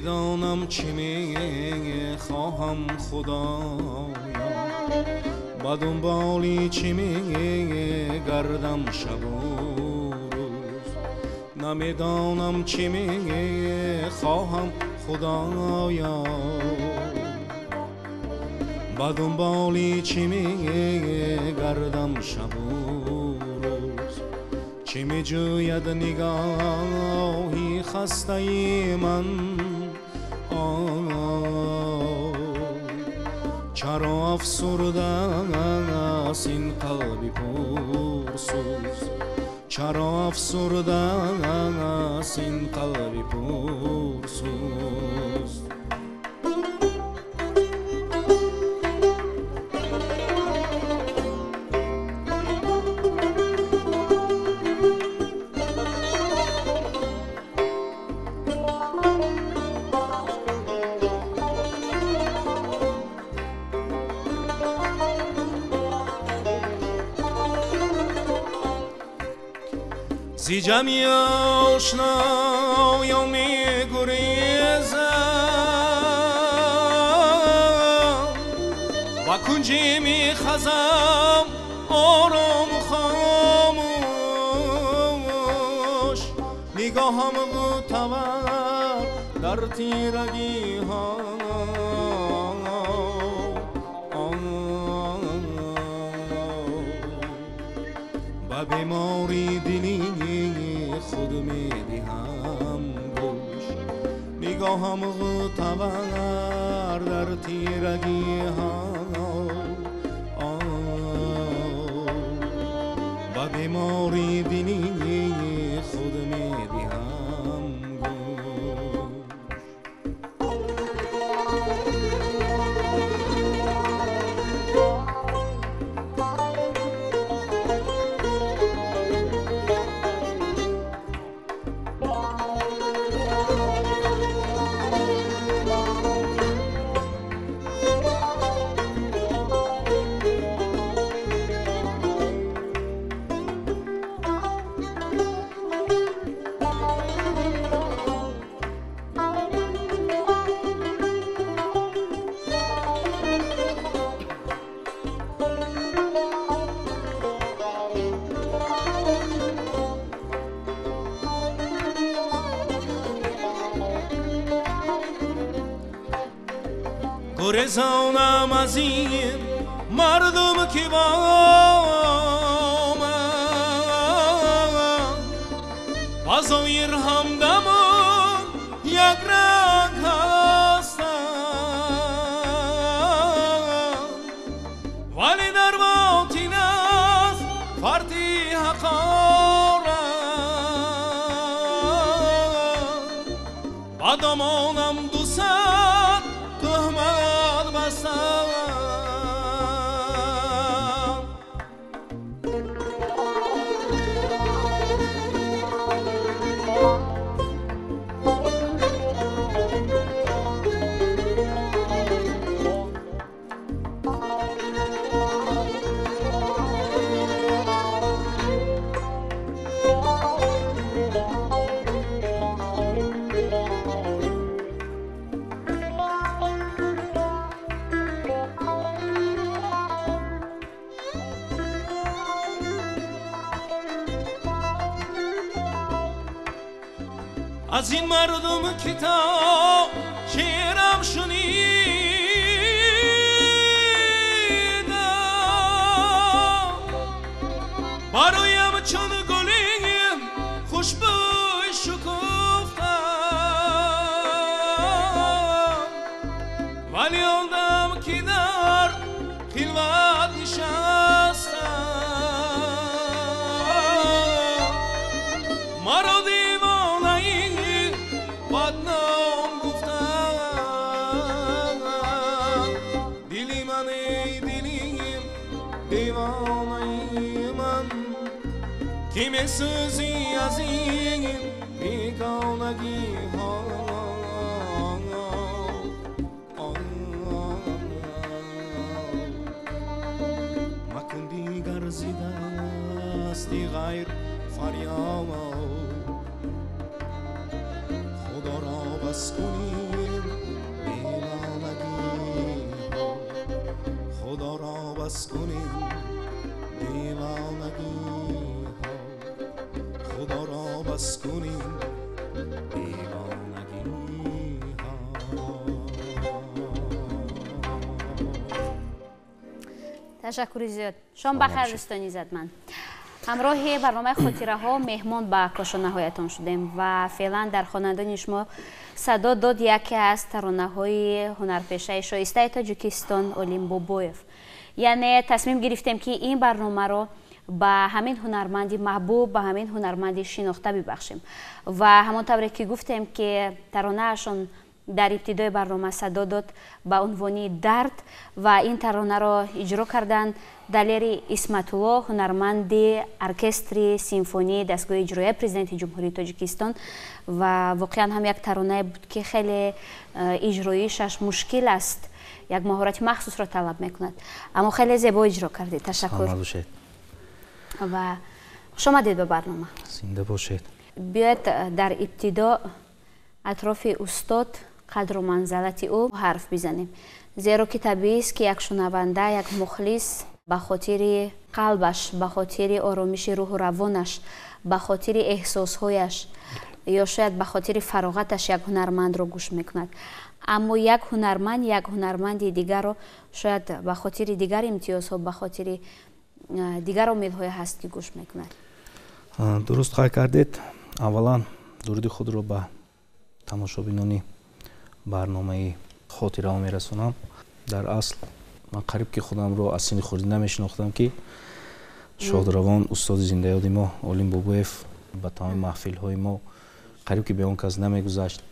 Намедонам чӣ мехоҳам, Худоё, ба дунболи чӣ мегардам шабу рӯз. Намедонам чӣ мехоҳам, Худоё, ба дунболи чӣ мегардам шабу рӯз. Чӣ меҷӯяд нигоҳи хастаи ман, чаро афсурда аст ин қалби пурсӯз, чаро афсурда аст ин қалби пурсӯз. Зи ҷамъи ошноён мегурезам, ба кунҷе мехазам орому хомӯш. Нигоҳам ғӯтавар дар тирагиҳо, ба бемори дили худ медиҳам гӯш. Нигоҳам ғӯтавар дар тирагиҳо, ба бемори дили худ медиҳам гӯш. Гурезонам аз ин мардум ки бо ман, ба зоҳир ҳамдаму якранг ҳастанд, вале дар ботин аст фарти ҳақорат. Ба домонам дусад туҳмат бастам. Аз ин мардум ки то шеърам шунидам, бароям чун гули хушбӯй шукуфтам, вале он дам ки дар хилват нишастам, маро девонаи бадном гуфтам. Дили ман, эй дили девонаи ман, ки месӯзӣ аз ин бегонагиҳо. Макун дигар зи дасти ғайр фарёд, Худоро бас кунӣ. بس کنیم دیوانگی ها، خدا را بس کنیم دیوانگی ها. Ташаккури зиёд. Шом бахайр, дӯстони иззатманд. Ҳамроҳи барномаи «Хотираҳо» меҳмон ба кошонаҳоятон шудем ва феълан дар хонадони шумо садо дод яке аз таронаҳои ҳунарпешаи шоистаи Тоҷикистон Олим Бобоев. Яъне тасмим гирифтем, ки ин барномаро ба ҳамин ҳунарманди маҳбуб, ба ҳамин ҳунарманди шинохта бибахшем. Ва ҳамон тавре ки гуфтем, ки таронаашон дар ибтидои барнома садо дод ба унвони «Дард» ва ин таронаро иҷро карданд Далери Исматулло, ҳунарманди оркестри симфонии дастгоҳи иҷроияи Президенти Ҷумҳурии Тоҷикистон. Ва воқеан ҳам як таронае буд, ки хеле иҷроишаш мушкил аст, як маҳорати махсусро талаб мекунад, аммо хеле зебо иҷро кардед. Ташаккур ва хушомадед ба барнома. Зинда бошед. Биёед, дар ибтидо атрофи устод, қадру манзалати ӯ ҳарф бизанем, зеро ки табиист, ки як шунаванда, як мухлис ба хотири қалбаш, ба хотири оромиши рӯҳу равонаш, ба хотири эҳсосҳояш ё шояд ба хотири фароғаташ як ҳунармандро гӯш мекунад. Аммо як ҳунарманд як ҳунарманди дигарро шояд ба хотири дигар имтиёзҳо, ба хотири дигар омилҳое ҳаст, ки гӯш мекунад. Дуруст қайд кардед. Аввалан дуруди худро ба тамошобинони барномаи «Хотираҳо» мерасонам. Дар асл ман қариб ки худамро аз синни хурдӣ намешинохтам, ки шодравон устоди зиндаёди мо Олим Бобоев ба тамоми маҳфилҳои мо қариб ки бе он кас намегузашт.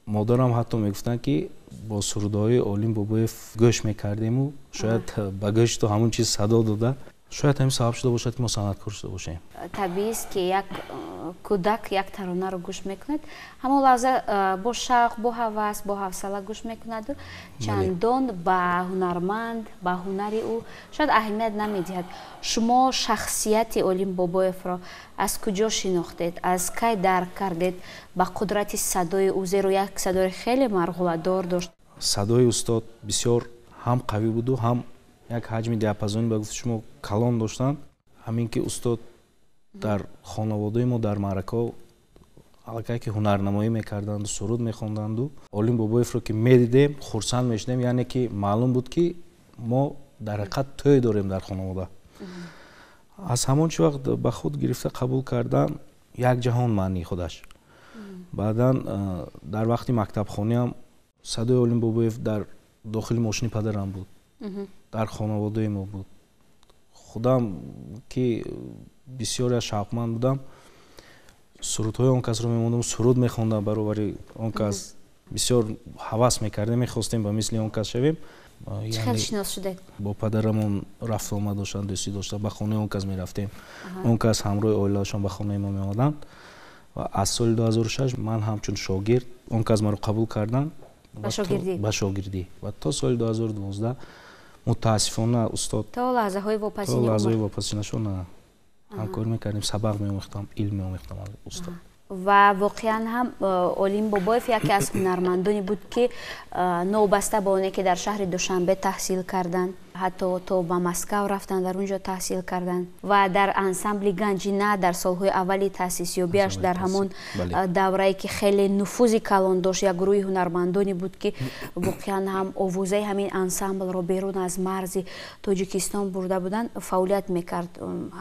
Модарам ҳатто мегуфтанд, ки бо сурудҳои Олим Бобоев гӯш мекардему шояд ба гӯши ту ҳамон чиз садо дода, шояд ҳамин сабаб шуда бошад, ки мо санъаткор шуда бошем. Табиист, ки як кӯдак як таронаро гӯш мекунад, ҳамон лаҳза бо шавқ, бо ҳавас, бо ҳавсала гӯш мекунаду чандон ба ҳунарманд, ба ҳунари ӯ шояд аҳамият намедиҳад. Шумо шахсияти Олим Бобоевро аз куҷо шинохтед, аз кай дарк кардед ба қудрати садои ӯ, зеро як садои хеле марғуладор дошт? Садои устод бисёр ҳам қавӣ буду, ҳам як ҳаҷми диапазони, ба гуфти шумо, калон доштанд. Ҳамин ки устод дар хонаводаи мо дар маъракаҳо аллакай ки ҳунарнамоӣ мекарданду суруд мехонданду, Олим Бобоевро ки медидем, хурсанд мешудем. Яъне ки маълум буд, ки мо дар ҳақиқат тӯй дорем дар хонавода. Аз ҳамон чи вақт ба худ гирифта қабул кардан як ҷаҳон маънии худаш. Баъдан дар вақти мактабхониам садои Олим Бобоев дар дохили мошини падарам буд, дар хонаводаи мо буд. Худам ки бисёре шавқманд будам, сурудҳои он касро мемондам, суруд мехондам баробари он кас. Бисёр ҳавас мекардем, мехостем ба мисли он кас шавем. Хел шинос шудед? Бо падарамон рафту омад доштанд, дӯстӣ доштанд, ба хонаи он кас мерафтем, он кас ҳамроҳи оилаашон ба хонаи мо меомаданд. Ва аз соли 2006 ман ҳамчун шогирд, он кас маро қабул карданд ба шогирдӣ ва то соли 2012 мутаассифона устод то лаҳзаҳои вопасини то лаҳзаҳои вопасинашон ҳамкорӣ мекардем, сабақ меомӯхтам, илм меомӯхтам аз устод. Ва воқеан ҳам Олим Бобоев яке аз ҳунармандоне буд, ки новобаста ба оне ки дар шаҳри Душанбе таҳсил карданд, ҳатто то ба Москав рафтанд, дар он ҷо таҳсил карданд ва дар ансамбли «Ганҷина» дар солҳои аввали таъсисёбиаш, дар ҳамон даврае ки хеле нуфузи калон дошт, як гурӯҳи ҳунармандоне буд, ки воқеан ҳам овозаи ҳамин ансамблро берун аз марзи Тоҷикистон бурда буданд, фаъолият мекард.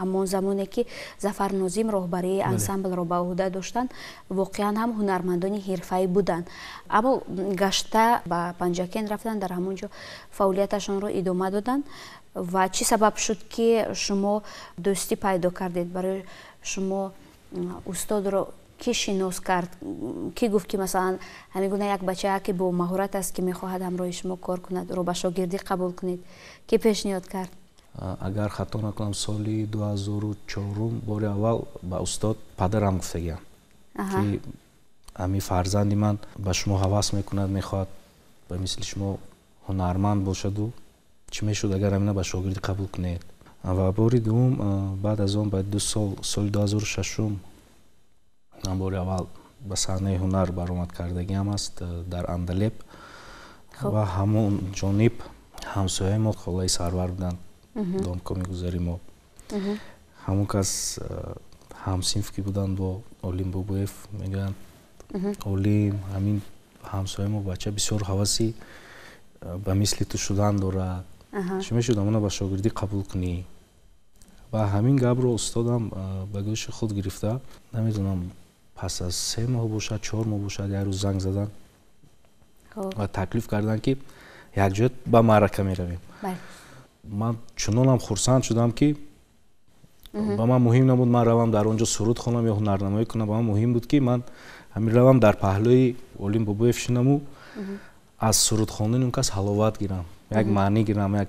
Ҳамон замоне ки Зафар Нозим роҳбарии ансамблро ба ӯҳда доштанд, воқеан ҳам ҳунармандони ҳирфаӣ буданд. Аммо гашта ба Панҷакент рафтанд, дар ҳамон ҷо фаъолияташонро идома доданд. Ва чӣ сабаб шуд, ки шумо дӯстӣ пайдо кардед? Барои шумо устодро кӣ шинос кард, кӣ гуфт, ки масалан ҳамин гуна як бачае, ки бо маҳорат аст, ки мехоҳад ҳамроҳи шумо кор кунад, ӯро ба шогирдӣ қабул кунед? Кӣ пешниҳод кард? Агар хато накунам, соли 2004 бори аввал ба устод падарам гуфтагиям, ки ҳамин фарзанди ман ба шумо ҳавас мекунад, мехоҳад ба мисли шумо ҳунарманд бошаду чӣ мешуд, агар ҳамина ба шогирдӣ қабул кунед. Ва бори дуввум баъд аз он, баъд 2 сол, соли 2006 ман бори аввал ба саҳнаи ҳунар баромад кардагиам аст дар Андалеб. Ва ҳамон ҷониб ҳамсояи мо, холаи Сарвар буданд. Домкоми гузари мо. Ҳамон кас ҳамсинф ки буданд бо Олим Бобоев, мегӯянд: «Олим, ҳамин ҳамсояи мо бача бисёр ҳаваси ба мисли ту шудан дорад, чӣ мешуд амона ба шогирдӣ қабул кунӣ?» Ва ҳамин гапро устодам ба гӯши худ гирифта, намедонам, пас аз 3 моҳ бошад, 4 моҳ бошад, як рӯз занг заданд ва таклиф карданд, ки якҷоя ба маърака меравем. Ман чунонам хурсанд шудам, ки ба ман муҳим набуд ман равам дар он ҷо суруд хонам ё ҳунарнамоӣ кунам. Ба ман муҳим буд, ки ман ҳамин равам, дар паҳлӯи Олим Бобоев шинаму аз сурудхондани он кас ҳаловат гирам, як маънӣ гирам, як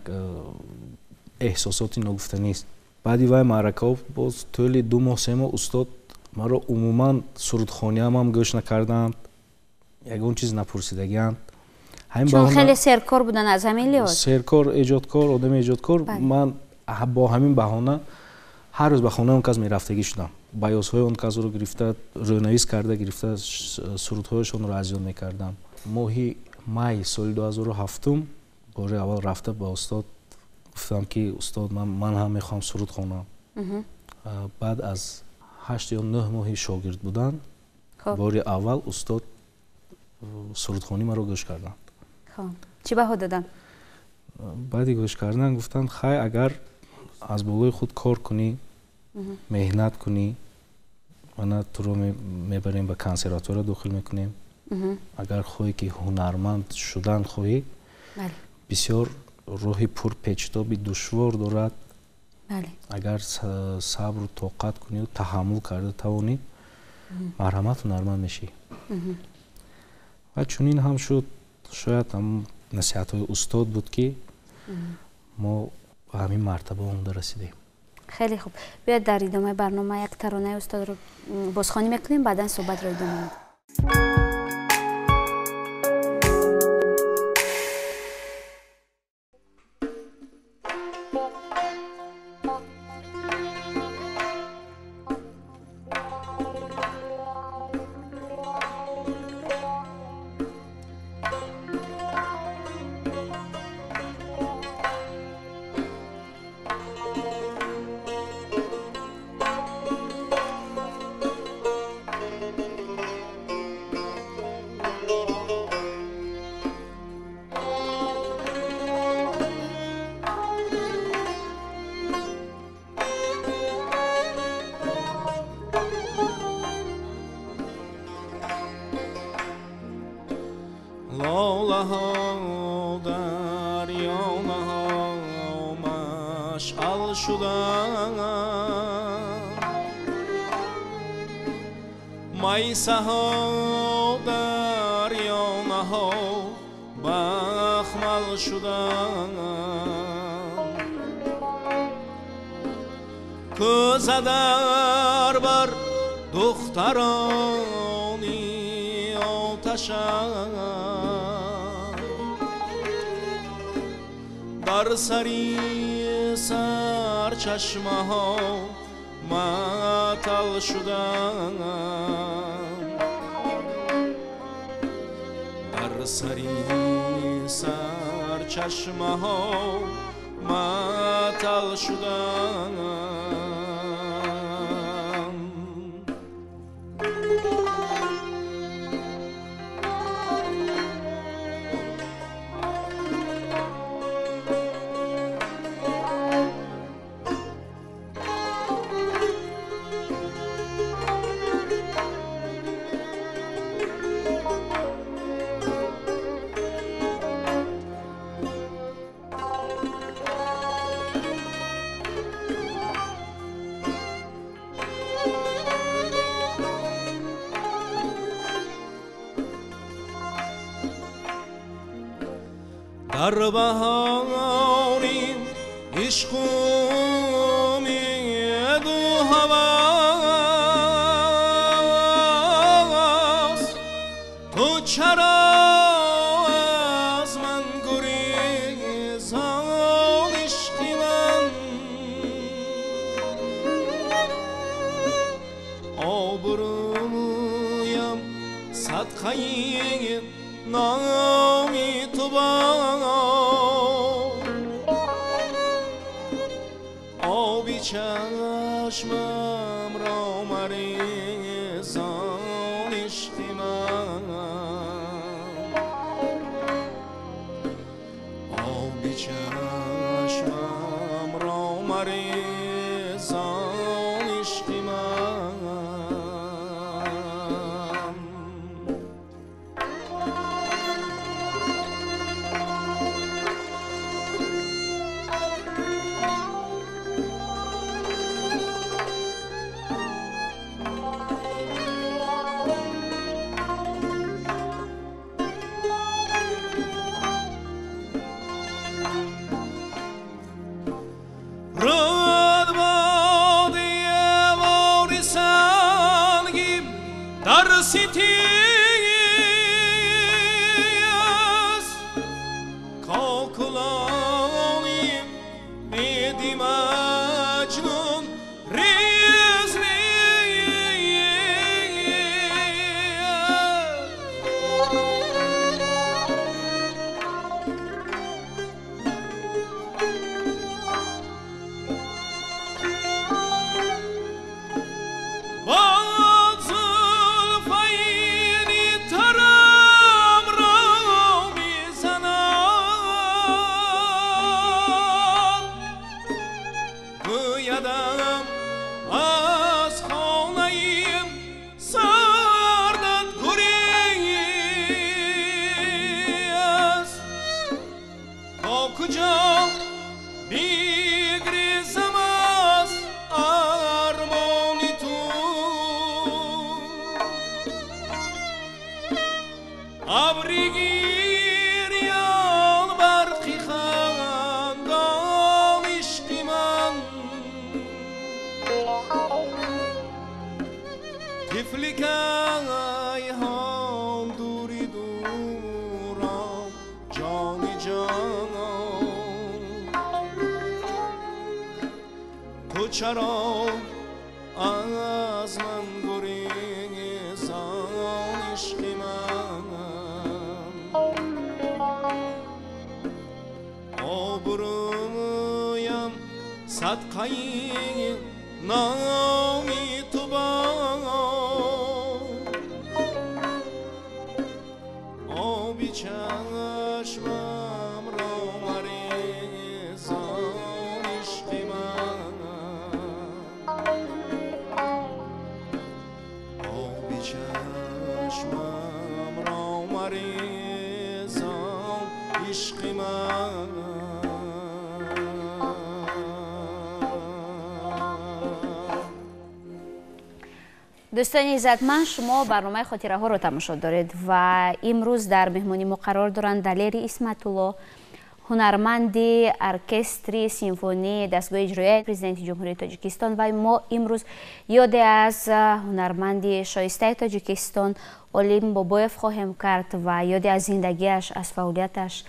эҳсосоти ногуфтанист. Баъди вай маъракаҳо боз тӯли 2 моҳ, 3 моҳ устод маро умуман сурудхониамам гӯш накарданд, ягон чиз напурсидагианд. Чун хеле серкор буданд, аз ҳамин лиҳоз. Серкор, эҷодкор, одами эҷодкор. Ман бо ҳамин баҳона ҳар рӯз ба хонаи он кас мерафтагӣ шудам, баёзҳои он касро гирифта, рӯйнавис карда гирифта, сурудҳояшонро аз ёд мекардам. Моҳи май соли 2007 бори аввал рафта ба устод гуфтам, ки устод, ман ҳам мехоҳам суруд хонам. Баъд аз 8 ё 9 моҳи шогирд будан бори аввал устод сурудхонӣ маро гӯш карданд. Чӣ баҳо доданд? Баъди гӯш кардан гуфтанд: «Хай, агар аз болои худ кор кунӣ, меҳнат кунӣ, мана туро мебарем, ба консерватория дохил мекунем. Агар хоҳӣ, ки ҳунарманд шудан хоҳӣ, бисёр роҳи пурпечитоби душвор дорад. Агар сабру тоқат кунию таҳаммул карда тавонӣ, марҳамат, ҳунарманд мешӣ». Ва чунин ҳам шуд. Шояд ҳамн насиҳатҳои устод буд, ки мо ба ҳамин мартаба омода расидем. Хеле хуб. Биёед, дар идомаи барнома як таронаи устодро бозхонӣ мекунем, баъдан суҳбатро идома медиҳем. Лолаҳо дарёнаҳо машъал шуданд, майсаҳо дарёнаҳо бахмал шуданд, кӯза дар бар духтарони оташанд, дар сари сарчашмаҳо маътал шуданд, дар сари сарчашмаҳо маътал шуданд. Дар баҳори ишқу умеду ҳавас ту чаро аз ман гурезон, ишқи ман? Обрӯям садқаи номи ту бод. آبی چشمم را مریزان عشق من، آبی چشمم را مریزان عشق من. Sitiz Kalkılanayım Bedi Mecnun Rizli. چرا از من گریزان عشق من، آبرویم صدقه نامی تو باد، آبی چشمم را مریزان عشق من، آبی چشمم را مریزان عشق من. دوستان عزتمند، شما برنامه خاطره ها رو تماشا دارید و امروز در مهمانی ما قرار دارند دلیر اسمت‌الله، هنرمند ارکستر سیمفونی دستگاه اجرایی پرزیدنت جمهوری تاجیکستان، و ما امروز یاد از هنرمند شایسته تاجیکستان عالم بابایف خواهیم کرد و یاد از زندگیش، از فعالیتش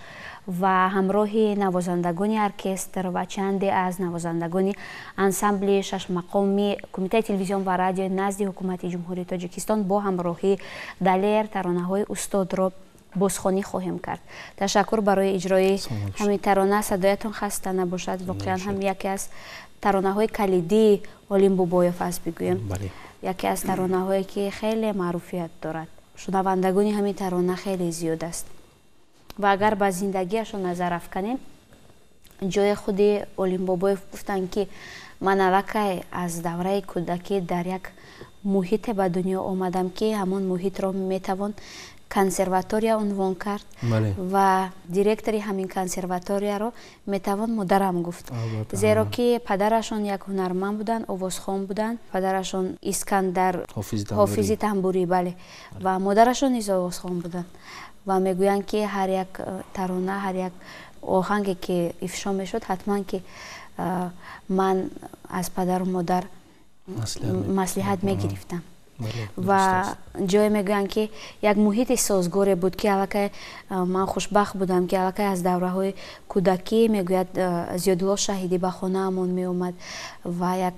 و همراه نوازندگان ارکستر و چند از نوازندگان انسامبل شش مقامی کمیته تلویزیون و رادیو نزد حکومت جمهوری تاجیکستان با همراهی دلیر ترانه‌های استاد را بازخوانی خواهیم کرد. تشکر برای اجرای همین ترانه، صدایتون خسته نباشد. واقعا هم یکی از ترانه های کلیدی عالم بابایف است بگویم. یکی از ترانه هایی که خیلی معروفیت دارد، شنوندگان همین ترانه خیلی زیاد است و اگر به زندگیشون نظر افکنیم، جای خود عالم بابایف گفتند که من الکی از دوره کودکی در یک محیط به دنیا آمدم که همان محیط را میتوان کنسرواتوریا عنوان کرد و دیرکتور همین کنسرواتوریا را میتوان مادرم گفت، زیرا که پدرشان یک هنرمند بودند، آوازخوان بودند. پدرشان اسکندر حافظی تنبوری، بله، و مادرشان نیز آوازخوان بودند و میگویند که هر یک ترانه، هر یک آهنگی که افشا میشد، حتما که من از پدر و مادر مصلحت میگرفتم. و جای میگویند که یک محیط سازگار بود که الکی من خوشبخت بودم که الکی از دوره های کودکی، میگوید، زیادالله شهیدی به خانه امان می اومد و یک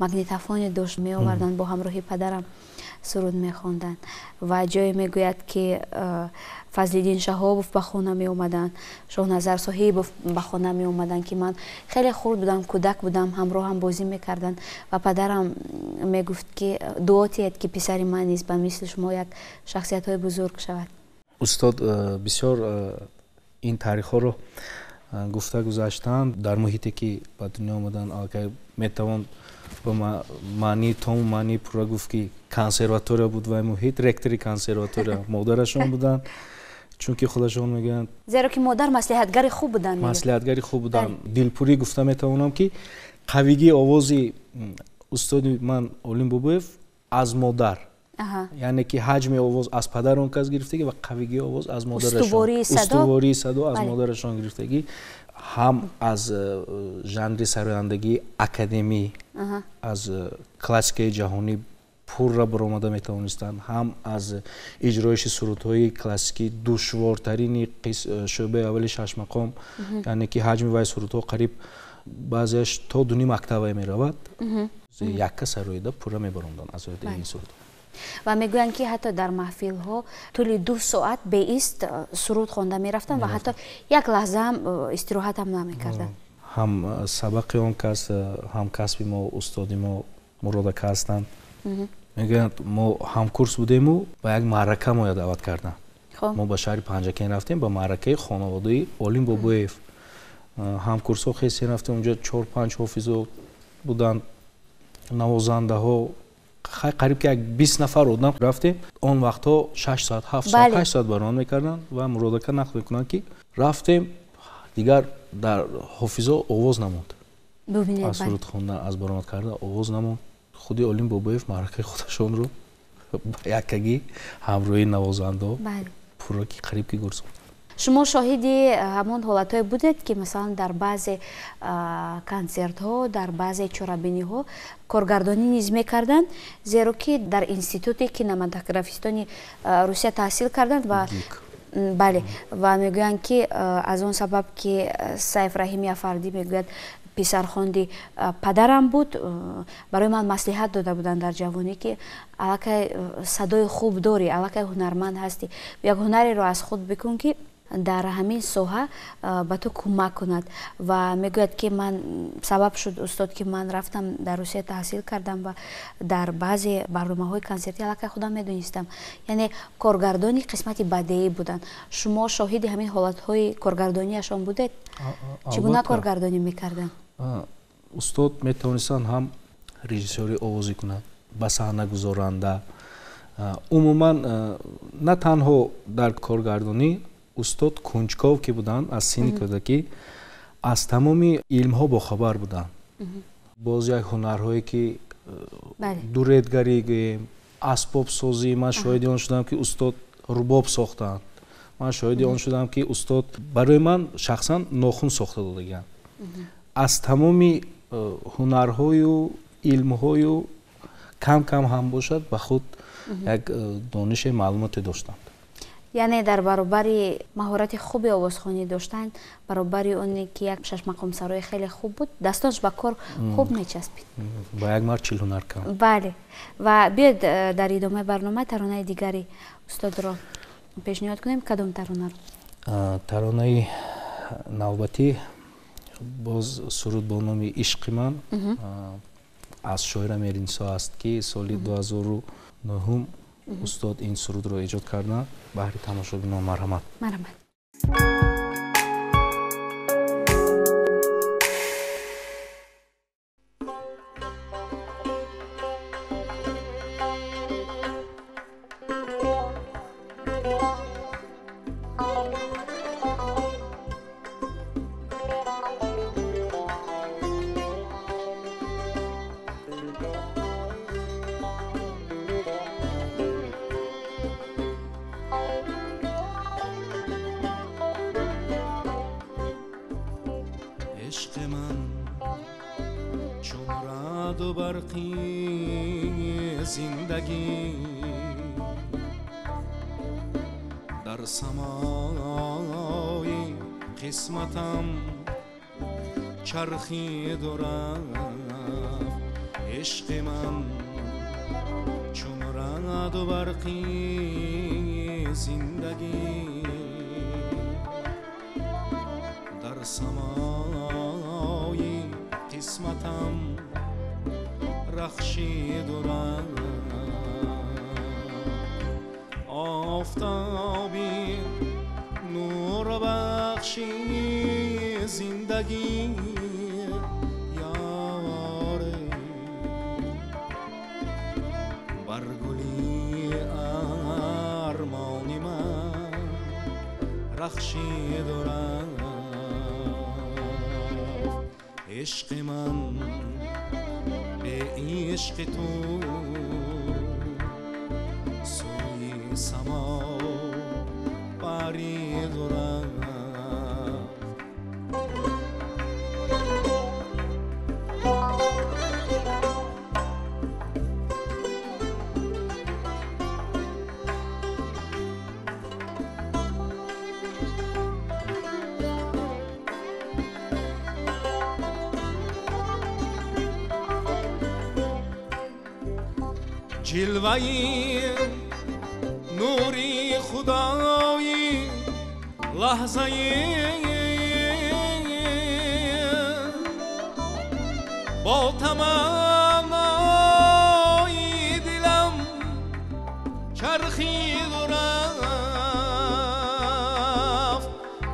مگنیتافون داشت می آوردن با همراهی پدرم Суруд мехонданд ва ҷое мегӯяд, ки Фазлиддин Шаҳобов ба хона меомаданд, Шоҳназар Соҳибов ба хона меомаданд, ки ман хеле хурд будам, кӯдак будам, ҳамроҳам бозӣ мекарданд ва падарам мегуфт, ки дуо тиҳед, ки писари ман низ ба мисли шумо як шахсиятҳои бузург шавад. Устод бисёр ин таърихҳоро гуфта гузаштанд. Дар муҳите ки ба дунё омаданд, аллакай метавон ба маънии тому маънии пурра гуфт, ки консерватория буд вай муҳит. Ректори консерватория модарашон буданд, чунки худашон мегӯянд, зеро ки модар маслиҳатгари хуб буданд. Маслиҳатгари хуб буданд. Дилпурӣ гуфта метавонам, ки қавигии овози устоди ман Олим Бобоев аз модар, яъне ки ҳаҷми овоз аз падар он кас гирифтагӣ ва қавигии овоз аз модарашон, устувории садо аз модарашон гирифтагӣ, ҳам аз жанри сарояндагии академӣ, аз классикаи ҷаҳонӣ пурра баромада метавонистанд, ҳам аз иҷроиши сурудҳои классикӣ, душвортарини шӯъбаи аввали шашмақом, яъне ки ҳаҷми вай сурудҳо қариб баъзеаш то дуним октавае меравад, якка сароида пурра мебаромданд аз оидаи ин сурудҳо. Ва мегӯянд, ки ҳатто дар маҳфилҳо тӯли 2 соат беист суруд хонда мерафтанд ва ҳатто як лаҳзаам истироҳатам намекарданд. Ҳам сабақи он кас, ҳам касби мо, устоди мо Муродака ҳастанд. Мегӯянд, мо ҳамкурс будему ба як маърака моя даъват карданд. Мо ба шаҳри Панҷакен рафтем, ба маъракаи хонаводаи Олим Бобоев. Ҳамкурсҳо хесе рафтем, унҷо чор панҷ ҳофизо буданд, навозандаҳо, қариб ки як 20 нафар одам рафтем. Он вақтҳо 6 соат, 7 соат, 8 соат баромад мекарданд ва Муродака нақл мекунанд, ки рафтем, дигар дар ҳофизо овоз намонд, аз суруд хондан, аз баромад кардан овоз намонд. Худи Олим Бобоев маъракаи худашонро ба яккагӣ ҳамроҳии навозандаҳо пурра ки қариб ки гурсонд. Шумо шоҳиди ҳамон ҳолатҳое будед, ки масалан дар баъзе консертҳо, дар баъзе чорабиниҳо коргардонӣ низ мекарданд, зеро ки дар институти кинематографистони Русия таҳсил карданд ва бале, ва мегӯянд, ки аз он сабаб, ки Сайф Раҳим Яфардӣ мегӯяд, писархонди падарам буд, барои ман маслиҳат дода буданд дар ҷавонӣ, ки аллакай садои хуб дорӣ, аллакай ҳунарманд ҳастӣ, як ҳунареро аз худ бикун, ки дар ҳамин соҳа ба ту кӯмак кунад. Ва мегӯяд, ки ман сабаб шуд устод, ки ман рафтам, дар Русия таҳсил кардам ва дар баъзе барномаҳои консертӣ аллакай худам медонистам, яъне коргардони қисмати бадеӣ буданд. Шумо шоҳиди ҳамин ҳолатҳои коргардониашон будед? Чӣ гуна коргардонӣ мекарданд? Устод метавонистанд ҳам режиссёри овозӣ кунад, ба саҳна гузоранда, умуман на танҳо дар коргардонӣ. Устод кунҷков ки буданд, аз синни кӯдакӣ аз тамоми илмҳо бохабар буданд. Боз як ҳунарҳое ки дуредгарӣ гӯем, асбобсозӣ. Ман шоҳиди он шудам, ки устод рубоб сохтанд. Ман шоҳиди он шудам, ки устод барои ман шахсан нохун сохта додагианд. Аз тамоми ҳунарҳою илмҳою кам кам ҳам бошад, ба худ як донише, маълумоте доштанд. Яъне дар баробари маҳорати хуби овозхонӣ доштан, баробари оне ки як шашмақомсарои хеле хуб буд, дастонаш ба кор хуб мечаспид. Ба як мард 40 ҳунар кам. Бале, ва биёед, дар идомаи барнома таронаи дигари устодро пешниҳод кунем. Кадом таронаро? Таронаи навбатӣ боз суруд бо номи «Ишқи ман» аз шоира Меҳринисо аст, ки соли 2009 устод ин сурудро эҷод карданд. Баҳри тамошобинон, марҳамат. Марҳамат. Ишқи ман чун раъду барқи зиндагӣ дар самои қисматам чархиду рафт. Ишқи ман чун раъду барқи зиндагӣ дар самои қисматам рахшиду рафт. Офтоби нурбахши зиндагӣ ёре бар гули армони ман рахшиду рафт. Ишқи ман бе ишқи ту сӯи само париду рафт. Ҷилваи нури худои лаҳзаи бо таманнои дилам чархиду рафт.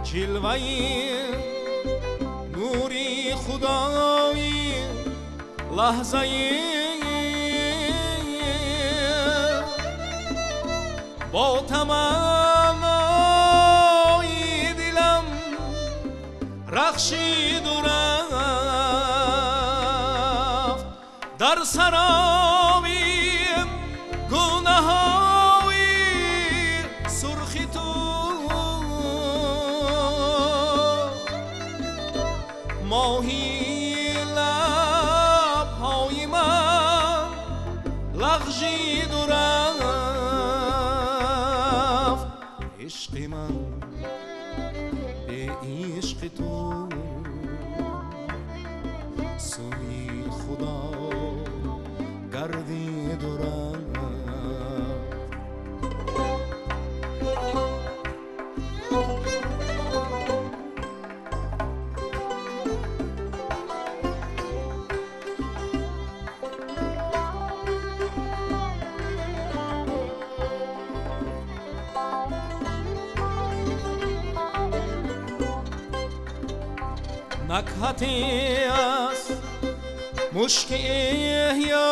Ҷилваи нури худои лаҳзаи бо таманнои дилам рахшиду рафт. Дар сароби гунаҳои сурхи ту моҳи лабҳои ман лағжиду рафт. Ишқи ман бе ишқи ту сӯи худо гардиду рафт. Накҳати аст мушки эҳё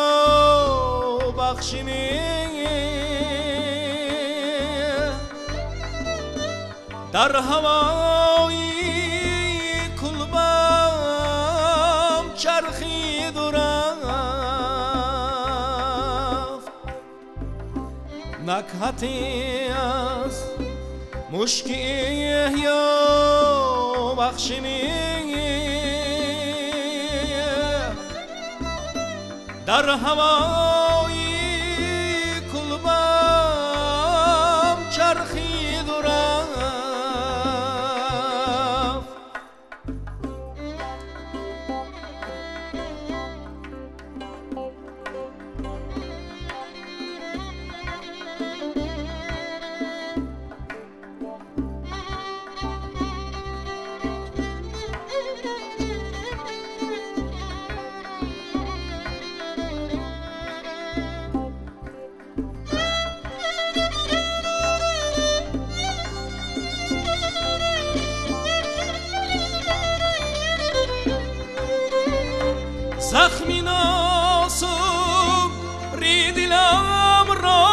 бахши дар ҳавои кулбам чархиду рафт. Накҳати аст мушки эҳё бахши дар ҳавои кулбам чархиду рафт. Захми носубри дилам ро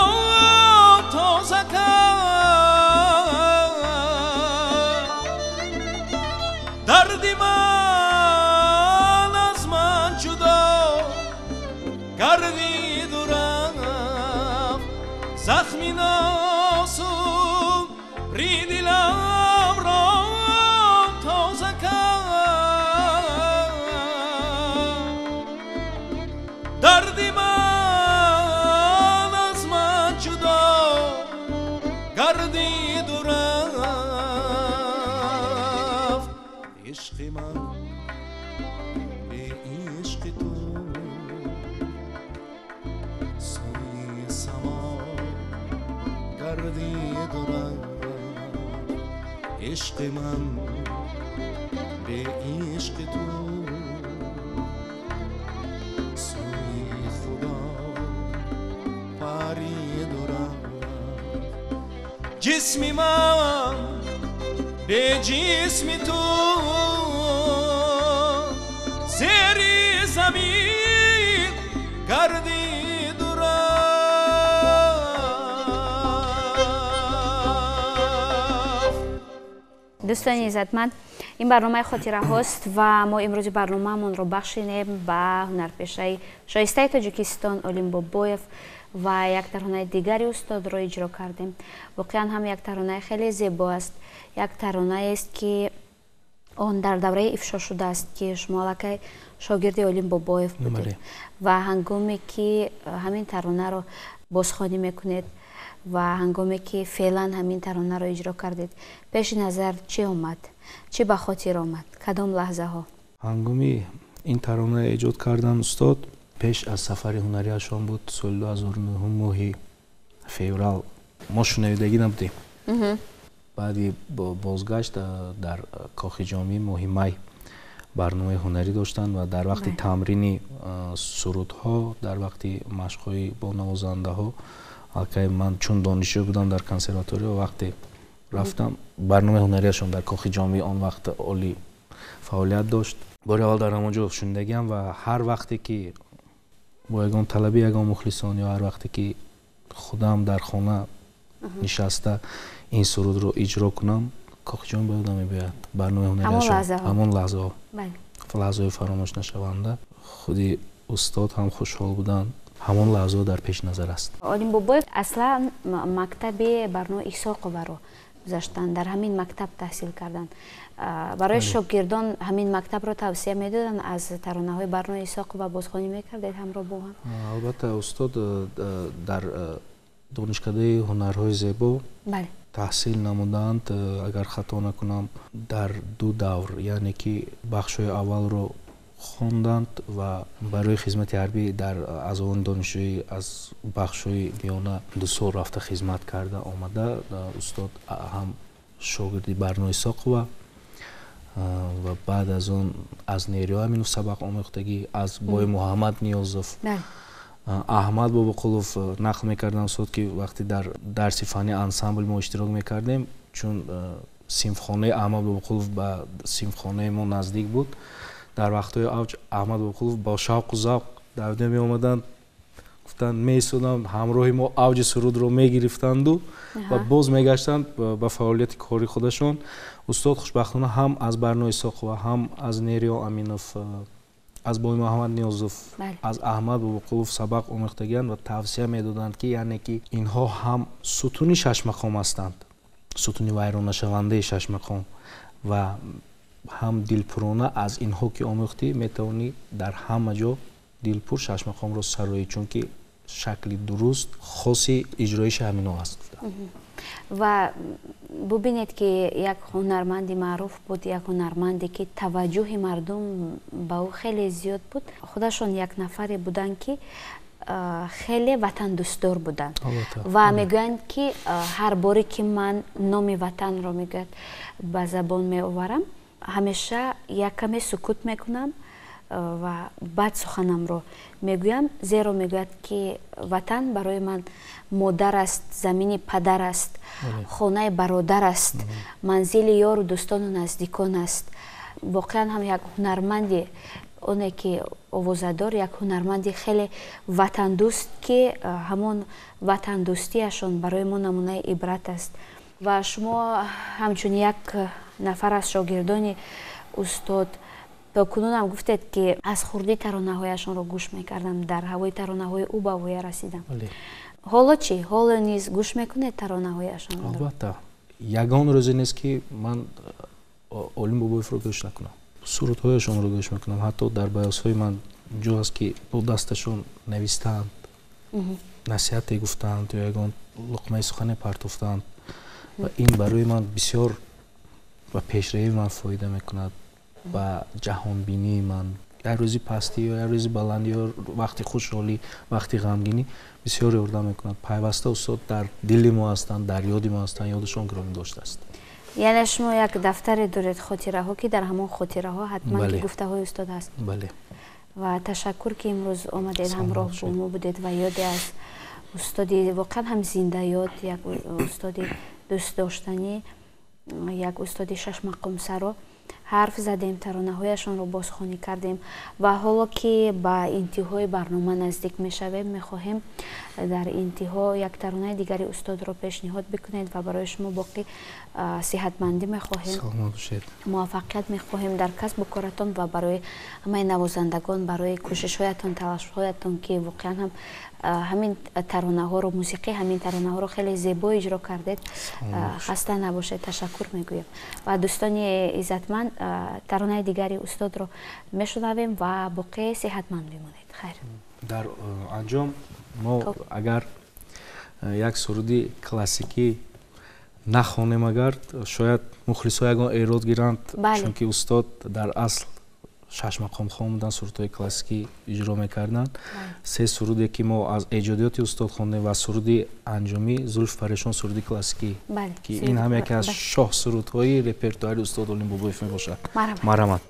тоза кард, дарди ман аз ман ҷудо гардиду рафт. Захми носубри дилам ро тоза кард, дарди ман аз ман ҷудо гардиду рафт. Ишқи ман бе ишқи ту сӯи само دارد عشق من به عشق تو سوی خدا پری دارد جسم من به جسم تو زیر زمین گردید و رفت. دوستان عزتمند، این برنامه خاطره هاست و ما امروز برنامه‌مون رو بخشیدیم به هنرپیشه شایسته تاجیکستان عالم بابایف و یک ترانه دیگری استاد را اجرا کردیم. واقعا هم یک ترانه خیلی زیبا است، یک ترانه است که آن در دوره افشا شده است که شما аллакай шогирди Олим Бобоев будед ва ҳангоме ки ҳамин таронаро бозхонӣ мекунед ва ҳангоме ки феълан ҳамин таронаро иҷро кардед, пеши назар чӣ омад, чӣ ба хотир омад, кадом лаҳзаҳо? Ҳангоми ин тарона эҷод кардан устод пеш аз сафари ҳунарияшон буд, соли 2009 моҳи феврал. Мо шунавидагӣ набудем. Баъди бозгашт дар Кохи Ҷомӣ моҳи май барномаи ҳунарӣ доштанд ва дар вақти тамрини сурудҳо, дар вақти машқҳои бо навозандаҳо, аллакай ман чун донишҷӯ будам дар консерватория, вақте рафтам барномаи ҳунарияшон дар Кохи Ҷомӣ он вақт олӣ фаъолият дошт. Бори аввал дар ҳамон ҷо шунидагиам ва ҳар вақте ки бо ягон талаби ягон мухлисон ё ҳар вақте ки худам дар хона нишаста ин сурудро иҷро кунам, Кохи Ҷомӣ ба ёдам мебиёяд барномаи ҳунарияшон, ҳамон лаҳзаҳо, лаҳзаҳои фаромӯш нашаванда. Худи устод ҳам хушҳол буданд, ҳамон лаҳзаҳо дар пеши назар аст. Олим Бобоев аслан мактаби Барно Исоқоваро гузаштанд, дар ҳамин мактаб таҳсил карданд. Барои шогирдон ҳамин мактабро тавсия медоданд, аз таронаҳои Барно Исоқова бозхонӣ мекардед ҳамроҳ бо ҳам? Албатта, устод дар донишкадаи ҳунарҳои зебо таҳсил намуданд, агар хато накунам, дар ду давр, яъне ки бахшҳои аввалро хонданд ва барои хизмати ҳарбӣ дар аъзони донишҷӯӣ аз бахшҳои миёна 2 сол рафта хизмат карда омада. Устод ҳам шогирди Барно Исоқова ва баъд аз он аз Нерио Аминов сабақ омӯхтагӣ, аз Бой Муҳаммад Ниёзов, Аҳмад Бобоқулов нақл мекардам устод, ки вақте дар дарси фанни ансамбл мо иштирок мекардем, чун синфхонаи Аҳмад Бобоқулов ба синфхонаи мо наздик буд, дар вақтҳои авҷ Аҳмад Бобоқулов бо шавқу завқ давида меомаданд, гуфтанд меистоданд ҳамроҳи мо авҷи сурудро мегирифтанду ва боз мегаштанд ба фаъолияти кори худашон. Устод хушбахтона ҳам аз Барно Исоқова, ҳам аз Нерио Аминов, аз Бой Муҳаммад Ниёзов, аз Аҳмад Бобоқулов сабақ омӯхтагианд ва тавсия медоданд, ки яъне ки инҳо ҳам сутуни шашмақом ҳастанд, сутуни вайроннашавандаи шашмақом, ва ҳам дилпурона аз инҳо ки омӯхтӣ метавонӣ дар ҳама ҷо дилпур шашмақомро сароӣ, чунки шакли дуруст хоси иҷроиши ҳаминҳо аст. Ва бубинед ки як ҳунарманди маъруф буд, як ҳунарманде ки таваҷҷӯҳи мардум ба ӯ хеле зиёд буд. Худашон як нафаре буданд ки хеле ватандӯстдор буданд ва мегӯянд ки ҳар боре ки ман номи ватанро мегӯяд ба забон меоварам, ҳамеша як каме сукут мекунам ва баъд суханамро мегӯям, зеро мегӯяд ки ватан барои ман модар аст, замини падар аст, хонаи бародар аст, манзили ёру дӯстону наздикон аст. Воқеан ҳам як ҳунарманди оне ки овозадор, як ҳунарманди хеле ватандӯст, ки ҳамон ватандӯстиашон барои мо намунаи ибрат аст. Ва шумо ҳамчун як нафар аз шогирдони устод то кунунам гуфтед ки аз хурдӣ таронаҳояшонро гӯш мекардам, дар ҳавои таронаҳои ӯ ба воя расидам. Ҳоло чӣ? Ҳоло низ гӯш мекунед таронаҳояшонро? Албатта, ягон рӯзе нест ки ман Олим Бобоевро гӯш накунам, сурудҳояшонро гӯш мекунам. Ҳатто дар баёсҳои ман ҷо аст ки бо дасташон навистаанд, насиҳате гуфтаанд ё ягон луқмаи сухане партофтаанд ва ин барои ман бисёр ба пешравии ман фоида мекунад, ба ҷаҳонбинии ман. Як рӯзи пастӣ ё як рӯзи баландӣ ё вақти хушҳолӣ, вақти ғамгинӣ бисёр ёрдам мекунад. Пайваста устод дар дили мо ҳастанд, дар ёди мо ҳастанд, ёдашон гиромӣ доштааст. Яъне шумо як дафтаре доред хотираҳо, ки дар ҳамон хотираҳо ҳатман ки гуфтаҳои устод ҳаст. Бале. Ва ташаккур, ки имрӯз омадед, ҳамроҳ бо мо будед ва ёде аз устоди воқеан ҳам зиндаёд, як устоди дӯстдоштанӣ, як устоди шашмақомсаро ҳарф задем, таронаҳояшонро бозхонӣ кардем. Ва ҳоло ки ба интиҳои барнома наздик мешавем, мехоҳем дар интиҳо як таронаи дигари устодро пешниҳод бикунед ва барои шумо боқӣ сиҳатмандӣ мехоҳем, муваффақият мехоҳем дар касбу коратон ва барои ҳамаи навозандагон, барои кӯшишҳоятон, талошҳоятон, ки воқеан ҳам ҳамин таронаҳоро, мусиқии ҳамин таронаҳоро хеле зебо иҷро кардед. Хаста набошед, ташаккур мегӯем. Ва дӯстони иззатманд, таронаи дигари устодро мешунавем ва боқӣ сиҳатманд бимонед. Хайр. Дар анҷом мо агар як суруди классикӣ нахонем, агар шояд мухлисҳо ягон эрод гиранд, чунки устод дар асл шашмақомхон буданд, сурудҳои классикӣ иҷро мекарданд. Се суруде ки мо аз эҷодиёти устод хондем ва суруди анҷомӣ «Зулф парешон», суруди классикӣ, ки ин ҳам яке аз шоҳ сурудҳои репертуари устод Олим Бобоев мебошад. Марҳамат.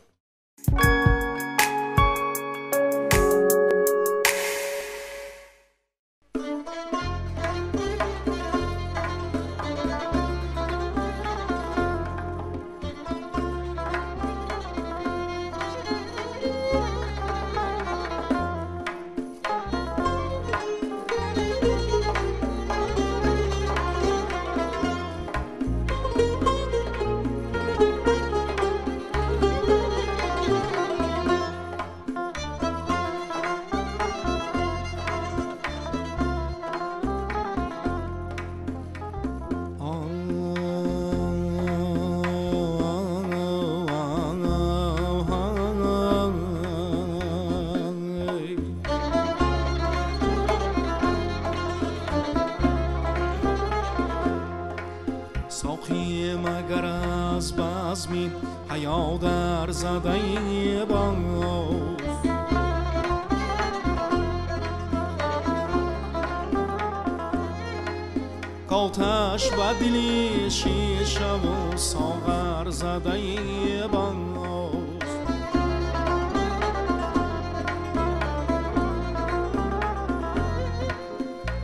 آتش و دلی شیشه و ساغر زده باز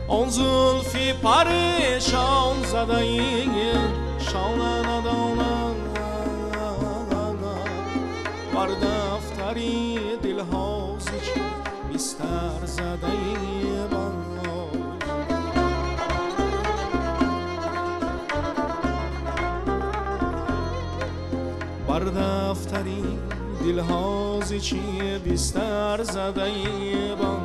آن زلفی پریشان زده شانه ندانم بر دفتری دلها بستر زده باز بر دفتری دلها ز چی بستر زده باز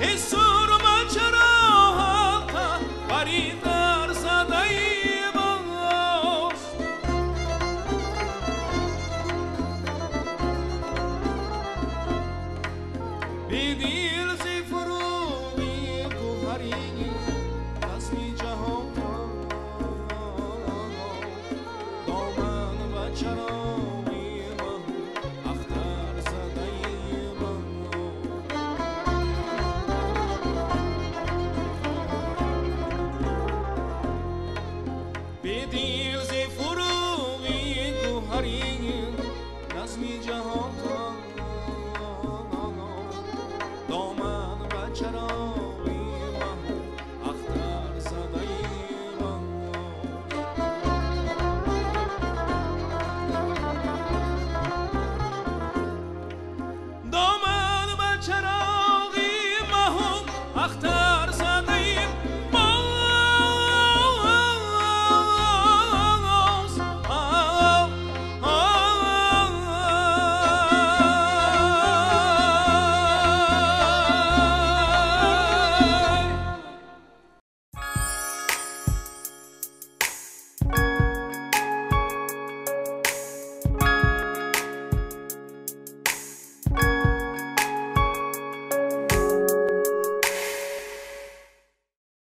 Ҳисси